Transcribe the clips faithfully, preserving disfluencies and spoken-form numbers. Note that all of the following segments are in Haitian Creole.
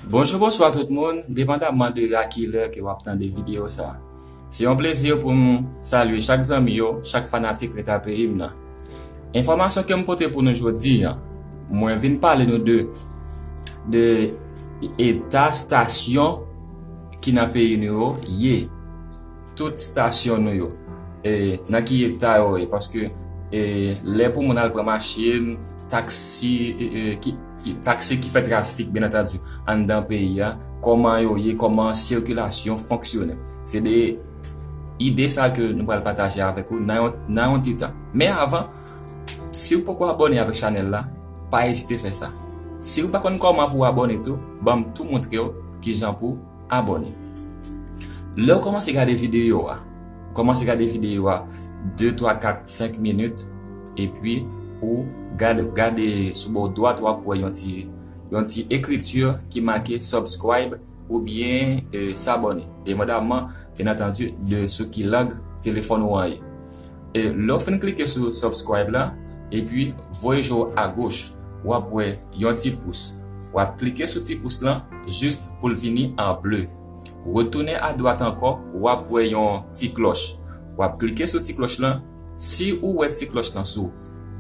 Bonjou, bonswa tout moun, depandamman de a ki lè ke w ap tande videyo sa. Se yon plezi pou m salye chak zanmi yo, chak fanatik Reta Peyi m nan. Enfòmasyon ke m pote pou nou jodi a, mwen vin pale nou de, de eta stasyon ki nan peyi nou yo ye. Tout stasyon nou yo, e, nan ki eta yo ye, paske, e, lè pou moun al pran machin, taksi, e, e, ki, ki, taksi ki fè trafik, byen antandi, anndan peyi a, kòman yo ye, kòman sikilasyon fonksyone. Se de ide sa ke nou pral pataje avèk ou nan yon, nan yon ti tan. Men avan, si w poko abòne avèk chanèl la, pa ezite fè sa. Si w pa konn kòman pou w abòne tou, ban m tou montre w kijan pou abòne. Lè w kòmanse gade videyo a, kòmanse gade videyo a de, twa, kat, senk minit, epi ou gade, gade sou bò dwat, w ap wè yon ti, yon ti ekriti ki make subscribe oubyen, e, s'abonner. Depandamman, byen antandi, de sou ki lang telefòn ou an ye. E lè w fin klike sou subscribe la, epi voye je w agoch, w ap wè yon ti pous. W ap klike sou ti pous lan, jis pou l vini an ble. Retounen adwat ankò, w ap wè yon ti klòch. W ap klike sou ti klòch lan. Si ou wè ti klòch lan sou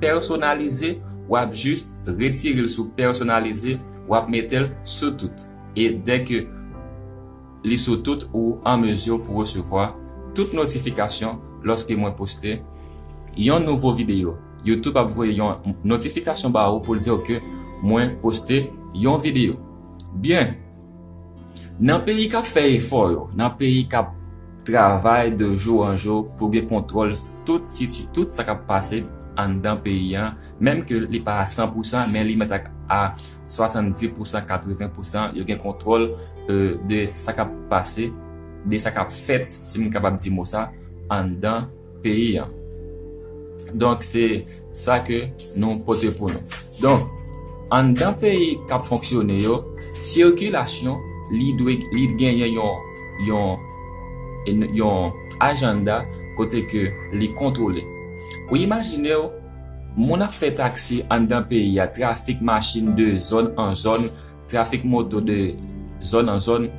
pèsonalize, w ap jis retire l sou pèsonalize, w ap mete l sou tout. E dèke li sou tout, ou an mezi pou resevwa tout notifikasyon lòske mwen poste yon nouvo videyo. YouTube ap voye yon notifikasyon ba ou pou l di w ke mwen poste yon videyo. Byen, nan peyi k ap fè efò yo, nan peyi k ap travay de jou an jou pou gen kontwòl tout siti-, tout sa k ap pase anndan peyi an, menm ke li pa a san pou san, men li mèt a, a swasanndis pou san, katreven pou san, yo gen kontwòl, e, de sa k ap pase, de sa k ap fèt, si m kapab di mo sa, anndan peyi an. Donk, se sa ke nou pote pou nou. Donk, anndan peyi k ap fonksyone yo, sikilasyon, li dwe, li genyen yon, yon, yon ajanda kote ke li kontwole. Ou imajine w, moun ap fè taksi anndan peyi a, trafik machin de zòn an zòn, trafik moto de zòn an zòn,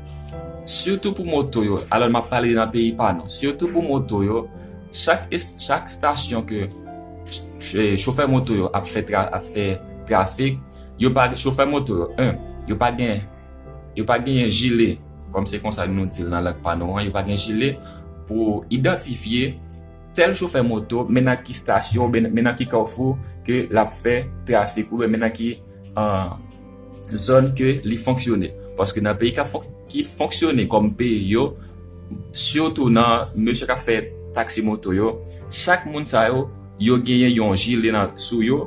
sitou pou moto yo. Alò, m ap pale nan peyi pa nou. Sitou pou moto yo, chak es-, chak stasyon ke ch-, ch-, chofè moto yo ap fè tra-, ap fè trafik, yo pa, chofè moto yo, en, yo pa gen, yo pa genyen jile, kòm se konsa nou di l nan lang pa nou an, yo pa gen jile pou idantifye tèl chofè moto, men nan ki stasyon, men, men nan ki kafou ke l ap fè trafik, oubyen men nan ki, ah, zòn ke li fonksyone. Paske nan peyi k ap fonk-, ki fonksyone kòm peyi yo, sitou nan mesye k ap fè taksi moto yo, chak moun sa yo, yo genyen yon jile nan, sou yo,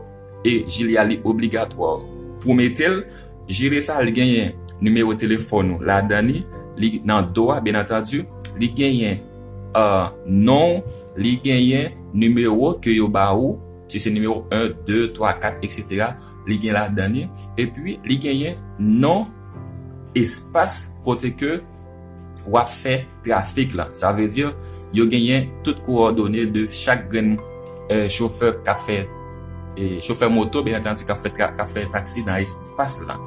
e jile a li obligatwa. Pou mete l, jile sa li genyen nimewo telefòn ou ladan li, li nan do a, byen antandi, li genyen, ah, non, li genyen nimewo ke yo ba ou, si se nimewo en, de, twa, kat, etsetera, li gen ladan li, epi li genyen non espas kote ke w ap fè trafik la. Sa vle di, yo genyen tout kowòdone de chak grenn, eh, chofè k ap fè, eh, chofè moto, byen antandi, k ap fè tra-, k ap fè taksi nan espas la.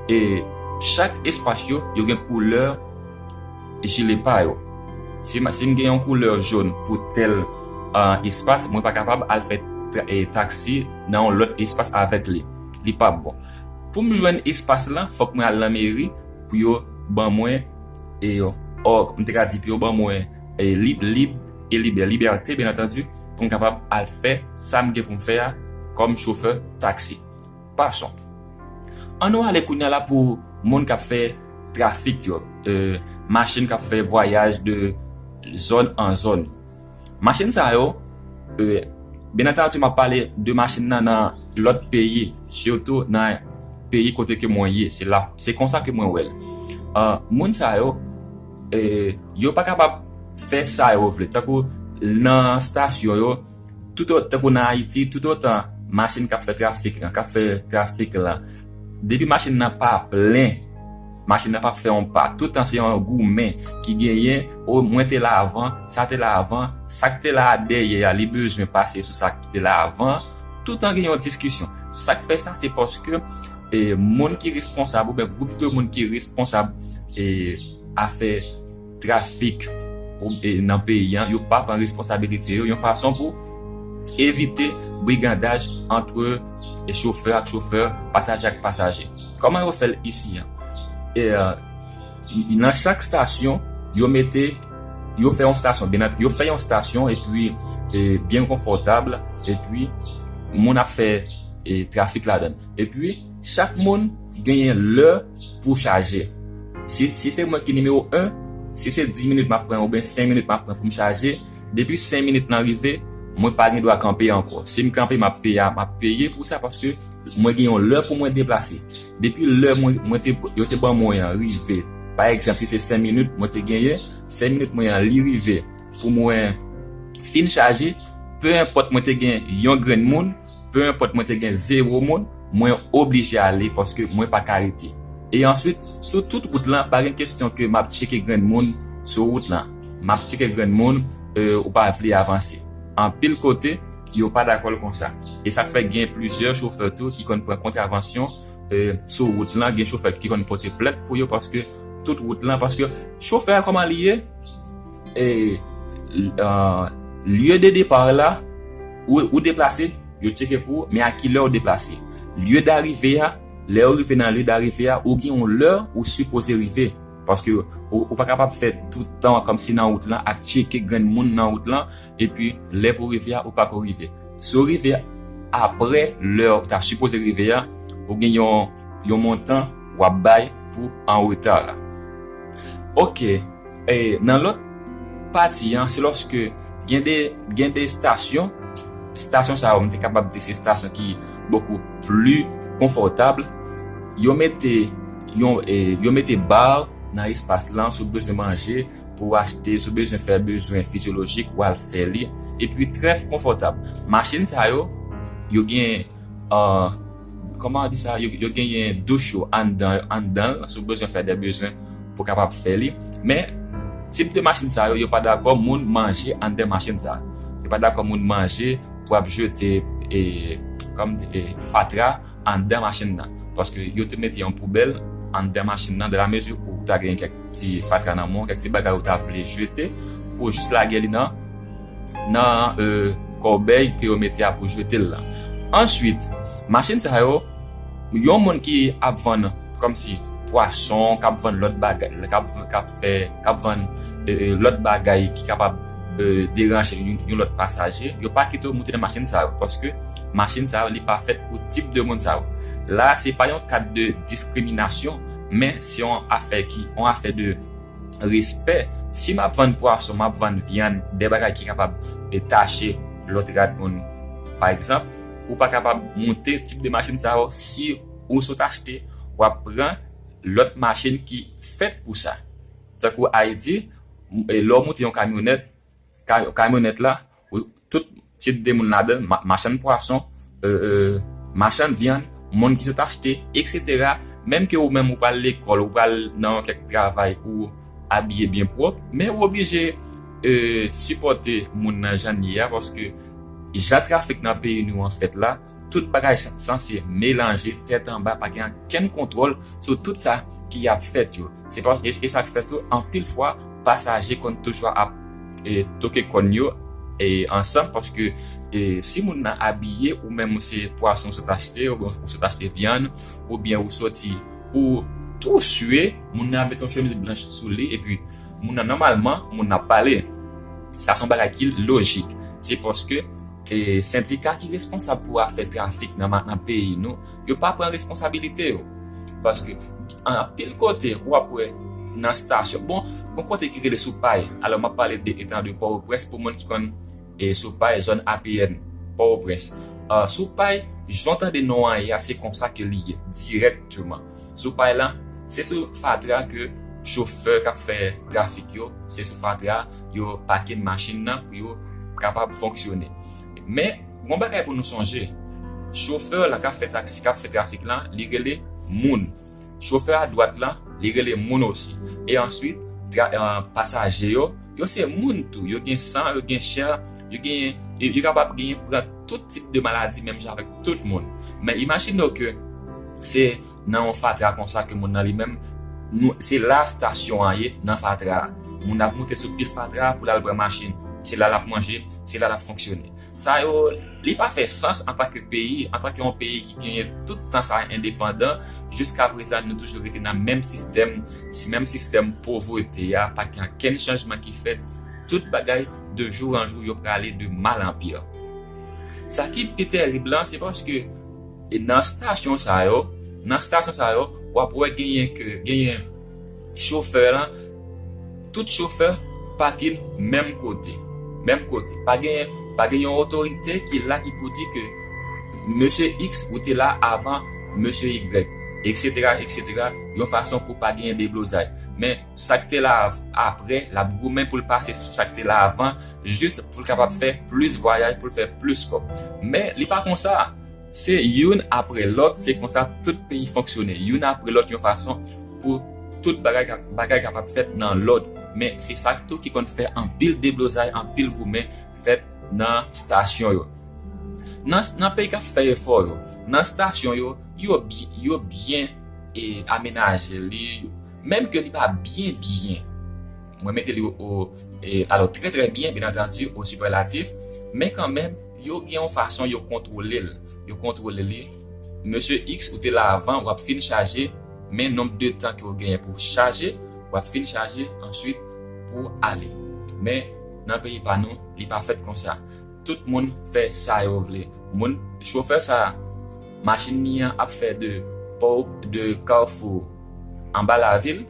E chak espas yo, yo gen koulè jile pa yo. Si m, si m gen yon koulè jòn pou tèl, ah, espas, mwen pa kapab al fè tra-, eh, taksi nan yon lòt espas avèk li. Li p ap bon. Pou m jwenn espas lan, fòk mwen al nan meri pou yo ban mwen, e, ò, m te ka di pou yo ban mwen, e, lib, lib e libè, libète, byen antandi, pou m kapab al fè sa m gen pou m fè a kòm chofè taksi. Passons. Ann nou ale kounye a la pou moun k ap fè trafik yo, e, machin k ap fè vwayaj de zòn an zòn. Machin sa yo, e, byen antandi, m ap pale de machin nan nan lòt peyi, sitou nan peyi kote ke mwen ye. Se la, se konsa ke mwen wè l. Ah, moun sa yo, e, yo pa kapab fè sa yo vle. Tankou nan estasyon yo, tout o-, tankou nan Ayiti, tout otan machin k ap fè trafik lan, k ap fè trafik lan, depi machin nan pa plen, machin nan p ap fè yon pa. Toutan se yon goumen ki genyen, o, mwen te la avan, sa te la avan, sa k te la dèyè a, li bezwen pase sou sa ki te la avan. Toutan gen yon diskisyon. Sa k fè sa, se paske e, moun ki responsab oubyen gwoup de moun ki responsab e, afè trafik ou, e, nan peyi a, yo pa pran responsabilite yo yon fason pou evite brigandaj antre e, chofè ak chofè, pasaje ak pasaje. Kòman yo fè l isi a? E, e, nan chak estasyon, yo mete, yo fè yon estasyon, byen ant-, yo fè yon estasyon epi e, byen konfòtab, epi moun ap fè e, trafik ladan l. Epi, chak moun genyen lè pou chaje. Si, si se mwen ki nimewo en, si se dis minit m ap pran oubyen senk minit m ap pran pou m chaje, depi senk minit lan rive, mwen pa gen dwa kanpe ankò. Si m kanpe, m ap peye, m ap peye pou sa paske mwen gen yon lè pou mwen deplase. Depi lè mwen, mwen te, yo te ban mwen an rive, pa egzanp, si se senk minit mwen te genyen, senk minit mwen an li rive pou mwen fin chaje, pe enpòt mwen te gen yon grenn moun, pe enpòt mwen te gen zewo moun, mwen oblije ale paske mwen pa ka rete. E answit, sou tout wout lan, pa gen kesyon ke m ap tcheke grenn moun sou wout lan. M ap tcheke grenn moun, e, ou pa vle avanse. Anpil kote, yo pa dakò l konsa. E sa k fè gen plizyè chofè tou ki konn pran kontravansyon, e, sou wout lan, gen chofè ki konn pote plent pou yo paske tout wout lan, paske chofè a kòman li ye, e, e, lye de depa la, ou, ou deplase, yo tcheke pou ou, men a ki lè ou deplase. Lye darive a, lè ou rive nan lye darive a, ou gen yon lè ou sipoze rive. Paske ou, ou pa kapab fè tout tan kòmsi nan wout lan, ap tcheke grenn moun nan wout lan, epi lè pou rive a, ou pako rive. Si w rive apre lè w ta sipoze rive a, ou gen yon, yon montan w ap bay pou an reta la. Oke, e, nan lòt pati an, se lòske gen de, gen de estasyon, estasyon sa yo, m te kapab di se estasyon ki bokou pli konfòtab. Yo mete yon, e, yo mete bar nan espas lan, si w bezwen manje, pou w achte, si w bezwen fè bezwen fizyolojik, w al fè li. Epi trè konfòtab. Machin sa yo, yo gen, e, kòman di sa? Yo, yo genyen douch yo anndan, anndan l, si w bezwen fè de bezwen pou w kapab fè li. Men, tip de machin sa yo, yo pa dakò moun manje anndan machin sa. Yo pa dakò moun manje pou ap jete, e, kòm, e, fatra anndan machin nan. Paske yo te mete yon poubèl anndan machin nan, dan la mezi ou ta gen kèk ti fatra nan men w, kèk ti bagay ou ta vle jete, pou jis lage li nan, nan, e, kòbèy ke yo mete a pou jete l lan. Answit, machin sa yo, yon moun ki ap vann kòmsi pwason, k ap vann lòt bagay, k ap, k ap fè, k ap vann, e, e, lòt bagay ki kapab, e, deranje yon, yon lòt pasaje, yo pa kite w moute nan machin sa yo, paske machin sa yo, li pa fèt pou tip de moun sa yo. La, se pa yon kad de diskriminasyon, men se yon afè ki, yon afè de respè. Si m ap vann pwason, m ap vann vyann, de bagay ki kapab, e, tache lòt rad moun, pa egzanp, ou pa kapab moute tip de machin sa yo si ou sot achte, w ap pran lòt machin ki fèt pou sa. Tankou Ayiti, m-, e, lè w moute yon kamyonèt, ka-, kamyonèt la, ou, tout tip de moun ladan l, ma-, machann pwason, e, e, machann vyann, moun ki sot achte, etsetera. Menm ke ou menm ou pral lekòl, ou pral nan yon kèk travay, ou abiye byen pwòp, men ou oblije, e, sipòte moun nan jan l ye a, paske jan trafik nan peyi nou an fèt la, tout bagay sa-, sanse melanje tèt anba, pa gen okenn kontwòl sou tout sa ki ap fèt yo. Se pa, e, e sa k fè tou, anpil fwa, pasaje konn toujou ap, e, toke kòn yo, e, ansanm, paske, e, si moun nan abiye, ou menm ou se pwason ou sot achte, oubyen ou sot achte vyann, oubyen ou soti, ou tou swe, moun nan ap met yon chemiz blanch sou li, epi moun nan, nòmalman, moun nan ap pale. Sa se yon bagay ki lojik. Se paske, e, sendika ki responsab pou afè trafik nan, ma-, nan peyi nou, yo pa pran responsabilite yo. Paske anpil kote, w ap wè nan estasyon, bon, gon kote ki rele Sou Pay. Alò, m ap pale de, etan de Pòtoprens, pou moun ki konn, e, Sou Pay, zòn A P N, Pòtoprens. A, Sou Pay, jan w tande non an ye a, se konsa ke li ye, dirèkteman. Sou Pay lan, se sou fatra ke chofè k ap fè trafik yo, se sou fatra yo pake machin nan pou yo kapab fonksyone. Men, gon bagay pou nou sonje, chofè lan k ap fè taksi, k ap fè trafik lan, li rele moun. Chofè a dwat lan, li rele moun osi. E answit, tra-, e, pasaje yo, yo se moun tou. Yo gen san, yo gen chè, yo gen, yo, yo kapab genyen, pran tout tip de maladi menm jan avèk tout moun. Men imajine w ke Se nan yon fatra konsa ke moun nan li menm, nou, se la stasyon an ye nan fatra a. Moun ap moute sou pil fatra a pou l al pran machin. Se la l ap manje, se la l ap fonksyone. Sa yo, li pa fè sans antanke peyi, antanke yon peyi ki genyen tout tan sa endepandan, jiska prezan nou toujou rete nan menm sistèm, si menm sistèm povrete a, pa gen ankenn chanjman ki fèt, tout bagay de jou an jou yo prale de mal an pye. Sa ki pi tèrib lan, se paske e nan stasyon sa yo, nan stasyon sa yo, w ap wè genyen ke, genyen chofè lan, tout chofè pakin menm kote. Menm kote. Pa genyen, pa genyen yon otorite ki la ki pou di ke mesye X ou te la avan mesye Y, et cetera, et cetera, yon fason pou pa genyen deblozay. Men sa k te la av-, apre, l ap goumen pou l pase sou sa k te la avan, jis pou l kapab fè plis vwayaj, pou l fè plis kòb. Men li pa konsa. Se youn apre lòt, se konsa tout peyi fonksyone. Youn apre lòt yon fason pou tout bagay, bagay kapab fèt nan lòd. Men se sa tou ki konn fè anpil deblozay, anpil goumen fèt nan stasyon yo. Nan, nan peyi k ap fè efò yo, nan stasyon yo, yo byen, yo byen e amenaje li, menm ke li pa byen byen. Mwen mete li o, o, e, alò, trè, trè byen, byen antandi, o sipèlatif, men kanmenm, yo gen yon fason yo kontwole l. Yo kontwole li. Mesye X, ou te la avan, w ap fin chaje, men nonb de tan ke w genyen pou chaje, w ap fin chaje, answit, pou w ale. Men, nan peyi pa nou, li pa fèt konsa. Tout moun fè sa yo vle. Moun, chofè sa, machin li an ap fè de pò, de Kafou anba lavil,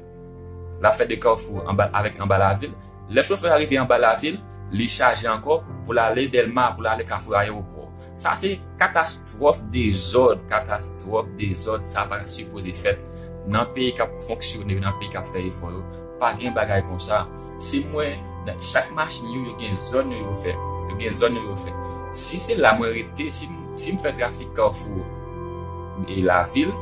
l ap fè de Kafou anba, avèk anba lavil. Lè chofè a rive anba lavil, li chaje ankò pou l ale Dèlma, pou l ale Kafou Ayewopò. Sa se katastwòf dezòd, katastwòf dezòd, sa pa sipoze fèt nan peyi k ap fonksyone, nan peyi k ap fè efò yo. Pa gen bagay konsa. Si m wè nan chak machin yo, yo gen zòn yo, yo fè. Yo gen zòn yo, yo fè. Si se la mwen rete, si m, si m fè trafik Kafou e lavil,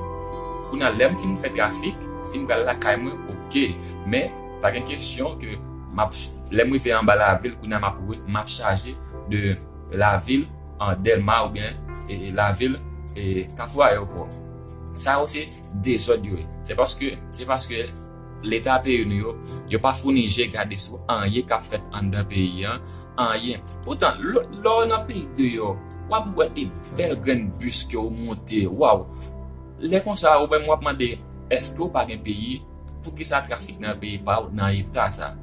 kounye a lè m fin fè trafik, si m pral lakay mwen, oke. Men, pa gen kesyon ke m ap, lè m rive anba lavil, kounye a m ap, m ap chaje de lavil an Dèlma oubyen, e, e, lavil, e, Kafou Ayewopò. Sa yo se dezòd yo ye. Se paske, se paske Leta peyi nou yo, yo pa founi je gade sou anyen k ap fèt anndan peyi an, anyen. Poutan, lè, lè w nan peyi deyò, w ap wè de bèl grenn bis ke w monte, waw! Lè konsa, ou menm w ap mande, èske w pa gen peyi? Poukisa trafik nan peyi pa w nan eta sa?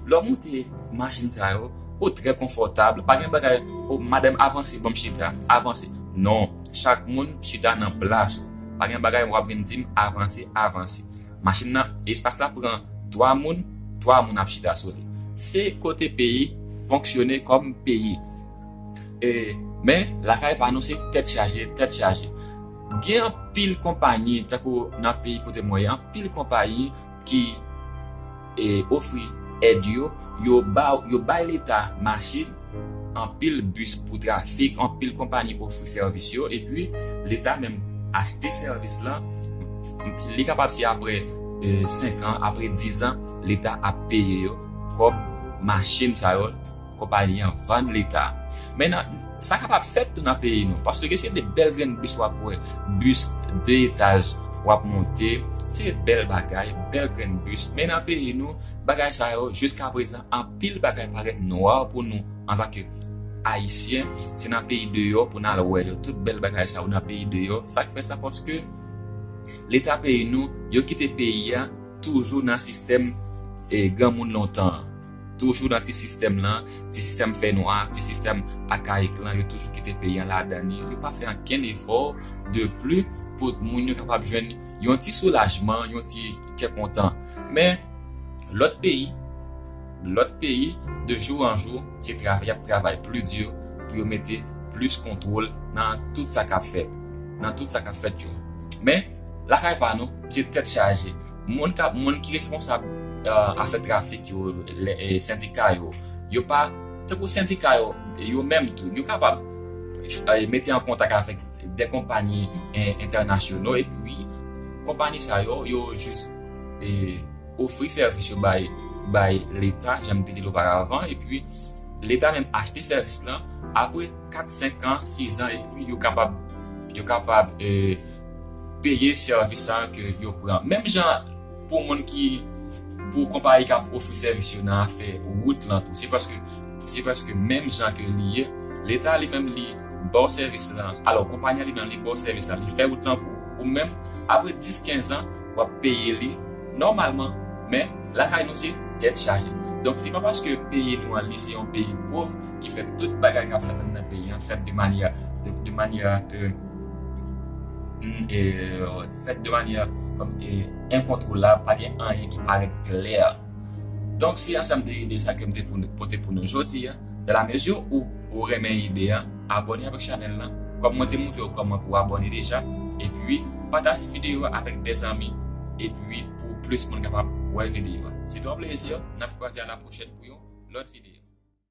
Lè w monte machin sa yo, ou trè konfòtab, pa gen bagay, o madanm avanse, ban m chita, avanse. Non, chak moun chita nan plas ou. Pa gen bagay w ap vin di m avanse, avanse. Machin nan, espas la pran twa moun, twa moun ap chita sou li. Se kote peyi fonksyone kòm peyi. E, men, lakay pa nou se tèt chaje, tèt chaje. Gen anpil konpayi, tankou nan peyi kote mwen ye, anpil konpayi ki, e, ofri èd yo, yo ba, yo bay Leta machin, anpil bis pou trafik, anpil konpayi ofri sèvis yo, epi Leta menm achte sèvis lan, li kapab se apre, e, senk an, apre diz an, Leta ap peye yo kòb machin sa yo, konpayi an vann Leta. Men nan, sa kapab fèt tou nan peyi nou, paske se de bèl grenn bis w ap wè, bis de etaj w ap monte, se bèl bagay, bèl grenn bis. Men nan peyi nou, bagay sa yo, jiska prezan, anpil bagay parèt nwa pou nou antanke Ayisyen. Se nan peyi deyò pou n al wè yo. Tout bèl bagay sa yo nan peyi deyò. Sa k fè sa? Paske Leta peyi nou, yo kite peyi a toujou nan sistèm, e, granmoun lontan an. Toujou nan ti sistèm lan, ti sistèm fènwa, ti sistèm akayik lan, yo toujou kite peyi an ladan li. Yo pa fè ankenn efò de pli pou moun yo kapab jwenn yon ti soulajman, yon ti kè kontan. Men, lòt peyi, lòt peyi, de jou an jou, se travay, y ap travay pli di pou yo mete plis kontwòl nan tout sa k ap fèt, nan tout sa k ap fèt yo. Men, lakay pa nou, se tèt chaje. Moun k ap, moun ki responsab, e, afè trafik yo, lè, e, sendika yo, yo pa, tankou sendika yo, yo menm tou, yo kapab, e, mete an kontak avèk de konpayi, e, entènasyonal, epi konpayi sa yo, yo jis, e, ofri sèvis yo bay, bay Leta, jan m te di l oparavan, epi Leta menm achte sèvis lan, apre kat, senk an, sis an, epi yo kapab, yo kapab, e, peye sèvis sa ke yo pran. Menm jan pou moun ki, pou konpayi k ap ofri sèvis yo nan afè wout lan tou. Se paske, se paske menm jan ke li ye, Leta li menm li ba w sèvis lan. Alò, konpayi an li menm li ba w sèvis lan, li fè wout lan pou ou. Ou menm, apre dis, kenz an, w ap peye li nòmalman. Men, lakay nou se tèt chaje. Donk, se pa paske peyi nou an, li se yon peyi pòv ki fè tout bagay k ap fèt anndan peyi an, fèt de manyè, de, de manyè, euh, mm, e, fèt de manyè kòm, e, enkontwolab, pa gen anyen ki parèt klè. Donk, se ansanm de ide sa ke m te pou nou, pote pou nou jodi a. Dans la mesure où ou renmen ide a, abòne avèk chanèl lan. Kòm mwen te montre w kòman pou abòne deja, epi pataje videyo a avèk de zanmi, epi pou plis moun kapab wè videyo a. Se te yon plezi, n ap kwaze a la pwochèn pou yon lòt videyo.